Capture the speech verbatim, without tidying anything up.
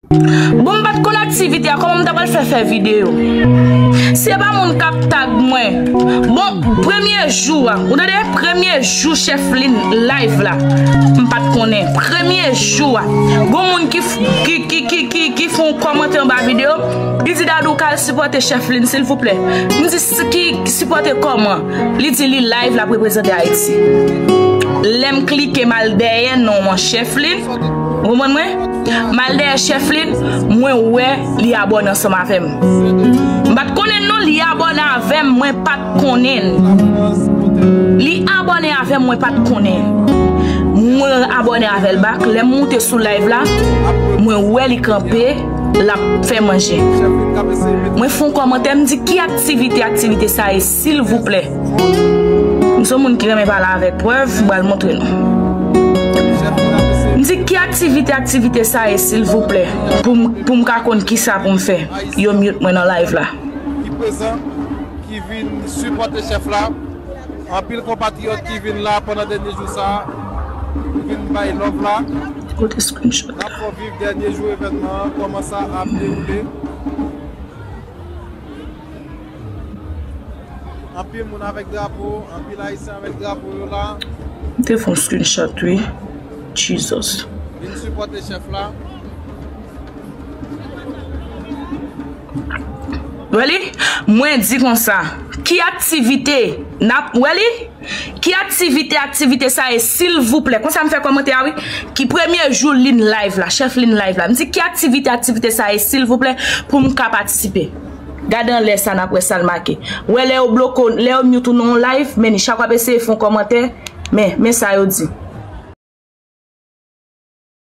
Bon, m pa t konn aktivite a, kòman m ta pral fè fè videyo? Se pa moun k ap tag mwen. Bon, premye jou a, ou tande? Premye jou Chefline live la, m pa t konnen. Premye jou a, gon moun ki f- ki ki ki ki ki fè yon kòmantè anba videyo, li di, Dadou, ka al sipòte Chefline silvouplè. M di, "S- ki sipòte kòman?" Li di li live, l ap reprezante Ayiti. Lè m klike, m al dèyè non an, Chefline. Ou konprann mwen? M al dèyè Chefline, mwen wè li abòne ansanm avè m. M pa t konnen non, li abòne avè m, mwen pa t konnen. Li abòne avè m, mwen pa t konnen. Mwen abòne avè l bak. Lè m moute sou live la, mwen wè li kanpe, l ap fè manje. Mwen fè yon kòmantè, m di, "Ki aktivite, aktivite sa ye, silvouplè?" M se yon moun ki renmen pale avèk prèv, m pral montre nou. M di, "Ki aktivite, aktivite sa ye, silvouplè?" Pou m, pou m ka konn kisa pou m fè. Yo mute mwen nan live la. Ki prezan, ki vin sipòte chèf la. Anpil konpatriyòt ki vin la pandan dènye jou sa a, pou vin bay love la. Kote screenshot? N ap fè w viv dènye jou evènman an, kòman sa ap dewoule. Anpil moun avèk drapo, anpil Ayisyen avèk drapo yo la. M te fè yon screenshot, wi. Jesus. Vin sipòte chèf la. Wè li, mwen di konsa, ki aktivite n ap, wè li? Ki aktivite, aktivite sa ye, silvouplè? Konsa m fè kòmantè a, wi. Ki premye jou Line live la, chèf Line live la. M di, ki aktivite, aktivite sa ye, silvouplè, pou m ka patisipe? Gade anlè sa, n ap wè sa l make. Wè lè yo bloke w, lè yo mute ou nan yon live, men chak w ap eseye fè yon kòmantè, men, men sa yo di.